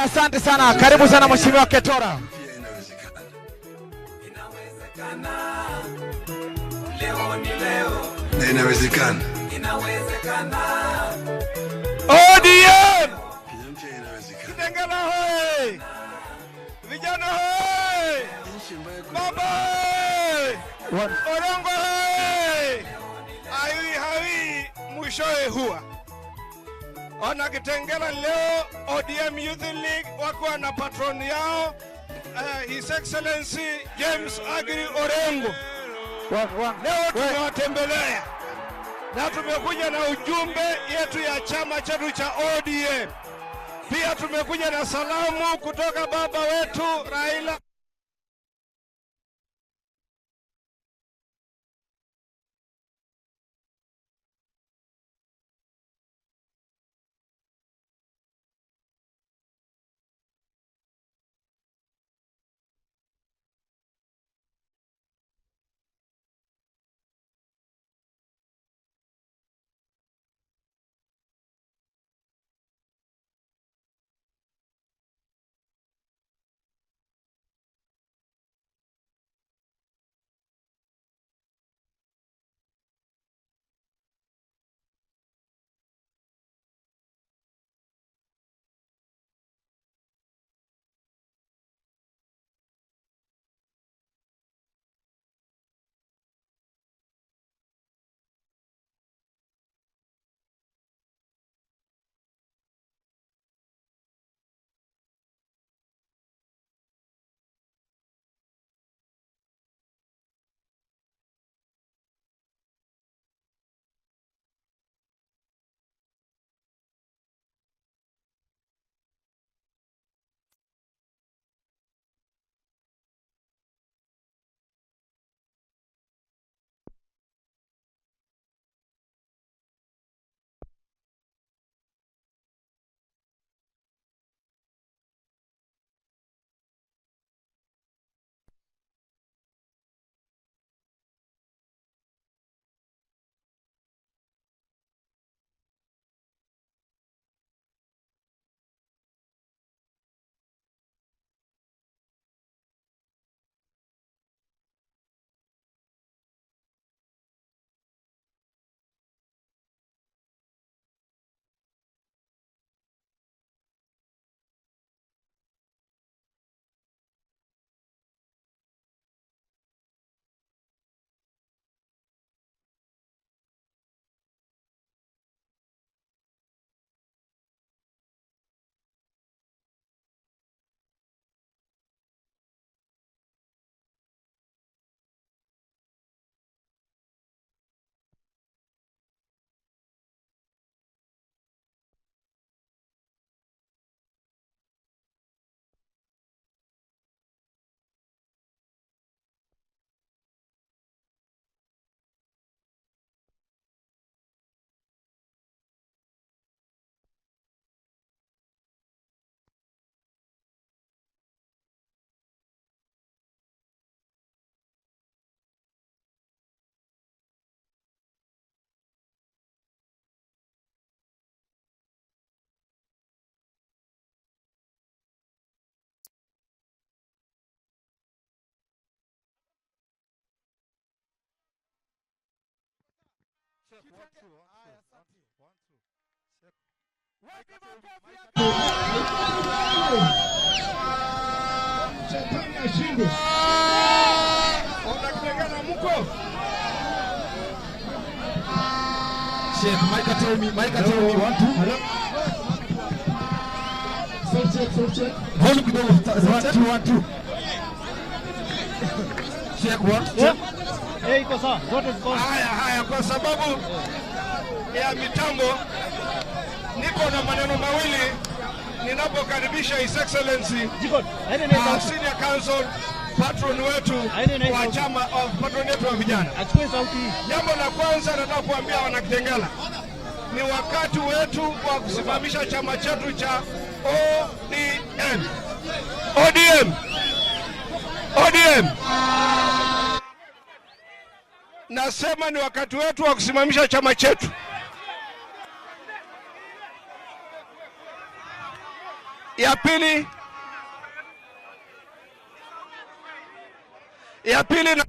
Haya, asante sana. Karibu sana Mheshimiwa Ketora. Inawezekana. Leo ni leo. Na inawezekana. Inawezekana. ODM! Kenya mpya inawezekana. Kitengela hoi! Vijana hoi! Nchi ambayo kuna Baba hoi! Orengo hoi! Aiwi hawi mwishowe huwa. Ona Kitengela leo ODM Youth League wako na patron yao His Excellency James Agri Orengo. Leo tumewatembelea na tumekuja na ujumbe yetu ya chama chetu cha ODM. Pia tumekuja na salamu kutoka baba wetu Raila. Shetani ashindwe. Ona mko. Check, Mike tell me, Mike tell me, 1 2. Hello. Sound check, sound check. Volume kidogo, 1 2 1 2. Check 1 check. Eh, iko sawa. Zote ziko. Haya haya, kwa sababu ya mitambo niko na maneno mawili ninapokaribisha His Excellency Jiko. Haina ni sauti. Senior Counsel patron wetu wa chama patron wetu wa vijana. Achukue sauti hii. Jambo la kwanza nataka kuambia wana Kitengela, ni wakati wetu wa kusimamisha chama chetu cha ODM. ODM. ODM. Nasema ni wakati wetu wa kusimamisha chama chetu. Ya pili, ya pili na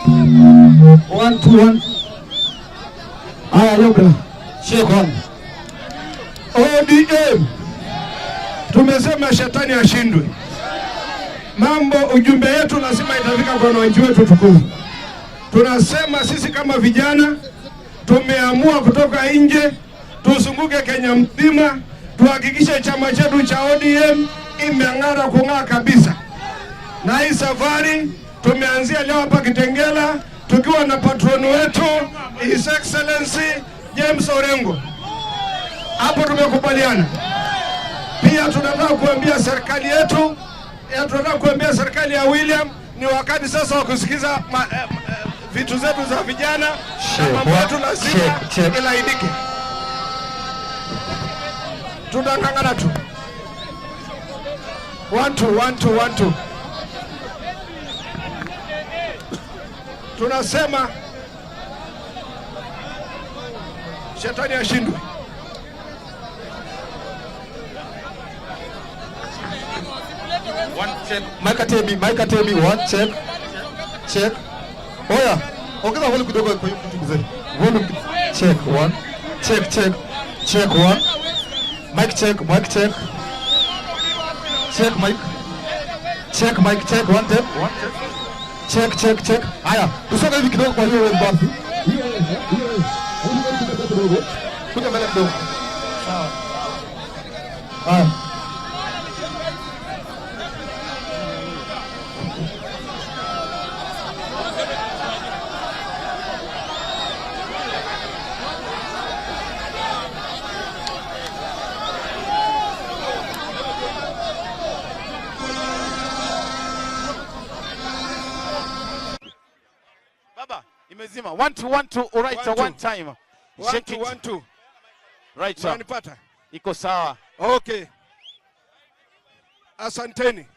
One, two, one. Haya, Yobra. Shake on. ODM tumesema shetani ashindwe. Mambo ujumbe yetu lazima itafika kwa wananchi wetu tukufu. Tunasema sisi kama vijana tumeamua kutoka nje tuzunguke Kenya mzima tuhakikishe chama chetu cha ODM imeng'ara kung'aa kabisa. Na hii safari tumeanzia leo hapa Kitengela tukiwa na patroni wetu His Excellency James Orengo. Hapo tumekubaliana. Pia tunataka kuambia serikali yetu, tunataka kuambia serikali ya William ni wakati sasa wa kusikiza vitu zetu za vijana na mambo yetu lazima ilainike. Tunang'ang'ana tu. 1 2 1 2 1 2. Tunasema shetani ashindwe. One check. Mike Tebi, Mike Tebi, one check. Check. Oya, ongeza volume kidogo kwa mtu mzee. Volume check one. Check check. Check one. Mic check, mic check. Check mic. Check mic check one tap. One check. Check check check. Haya, tusonge hivi kidogo kwa hiyo wewe basi. Hiyo hiyo. Kidogo. Kuja mbele kidogo. Sawa. Haya. Imezima. 1 2 1 2, all right, 1, one time. 1 2 1 2. Right. Unanipata? Iko sawa. Okay. Asanteni.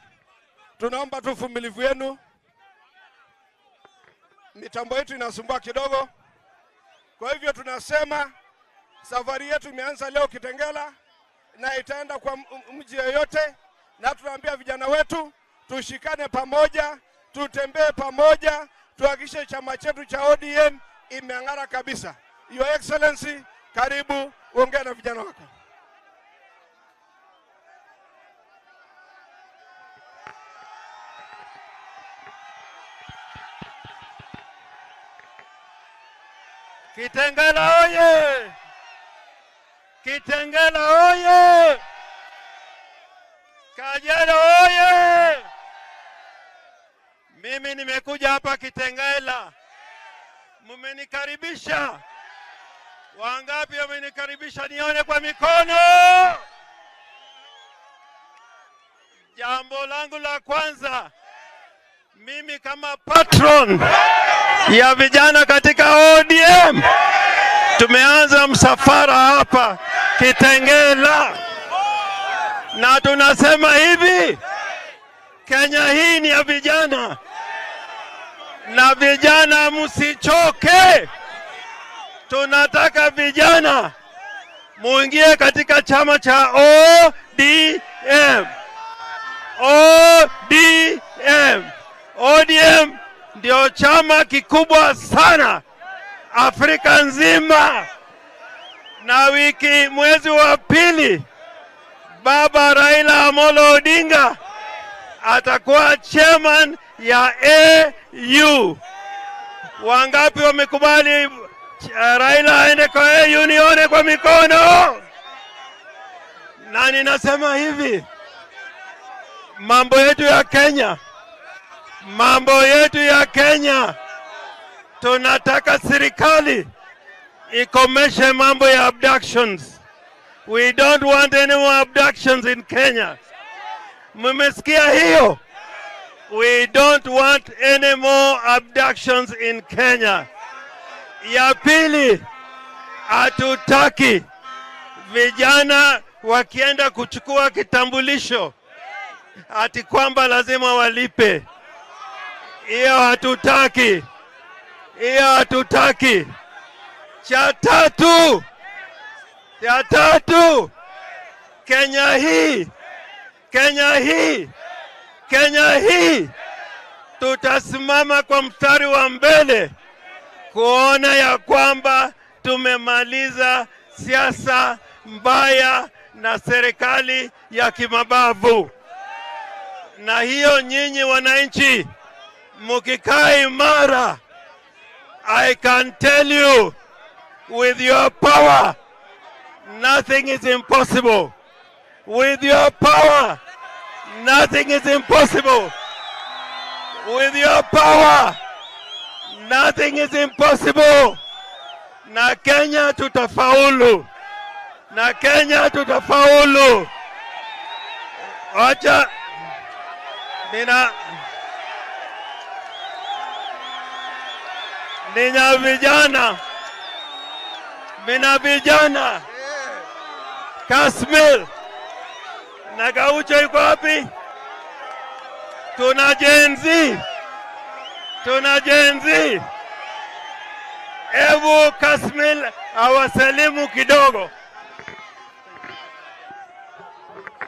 Tunaomba tu uvumilivu wenu. Mitambo yetu inasumbua kidogo. Kwa hivyo tunasema safari yetu imeanza leo Kitengela na itaenda kwa mji yoyote, na tunaambia vijana wetu tushikane pamoja, tutembee pamoja, tuhakikishe chama chetu cha ODM imeng'ara kabisa. Your Excellency, karibu uongee na vijana wako. Kitengela oye! Kitengela oye! Kajiado oye! Mimi nimekuja hapa Kitengela, mmenikaribisha. Wangapi wamenikaribisha? Nione kwa mikono. Jambo langu la kwanza, mimi kama patron ya vijana katika ODM, tumeanza msafara hapa Kitengela, na tunasema hivi, Kenya hii ni ya vijana, na vijana msichoke. Tunataka vijana muingie katika chama cha ODM. ODM. ODM ndio chama kikubwa sana Afrika nzima, Na wiki mwezi wa pili Baba Raila Amolo Odinga atakuwa chairman ya AU. Wangapi wamekubali Raila aende kwa AU? Nione kwa mikono. Na ninasema hivi, mambo yetu ya Kenya, mambo yetu ya Kenya, tunataka serikali ikomeshe mambo ya abductions. We don't want any more abductions in Kenya. Mmesikia hiyo? We don't want any more abductions in Kenya. Ya pili, hatutaki vijana wakienda kuchukua kitambulisho ati kwamba lazima walipe. Hiyo hatutaki, hiyo hatutaki. Cha tatu, cha tatu, Kenya hii, Kenya hii, Kenya hii tutasimama kwa mstari wa mbele kuona ya kwamba tumemaliza siasa mbaya na serikali ya kimabavu. Na hiyo nyinyi wananchi mkikaa imara, I can tell you with your power nothing is impossible. With your power nothing is impossible. With your power nothing is impossible. Na Kenya tutafaulu, na Kenya tutafaulu. Wacha nina vijana, nina vijana Kasmil na Gaucho yuko wapi? Tuna Gen Z, tuna Gen Z. Ebu Kasmil awasalimu kidogo.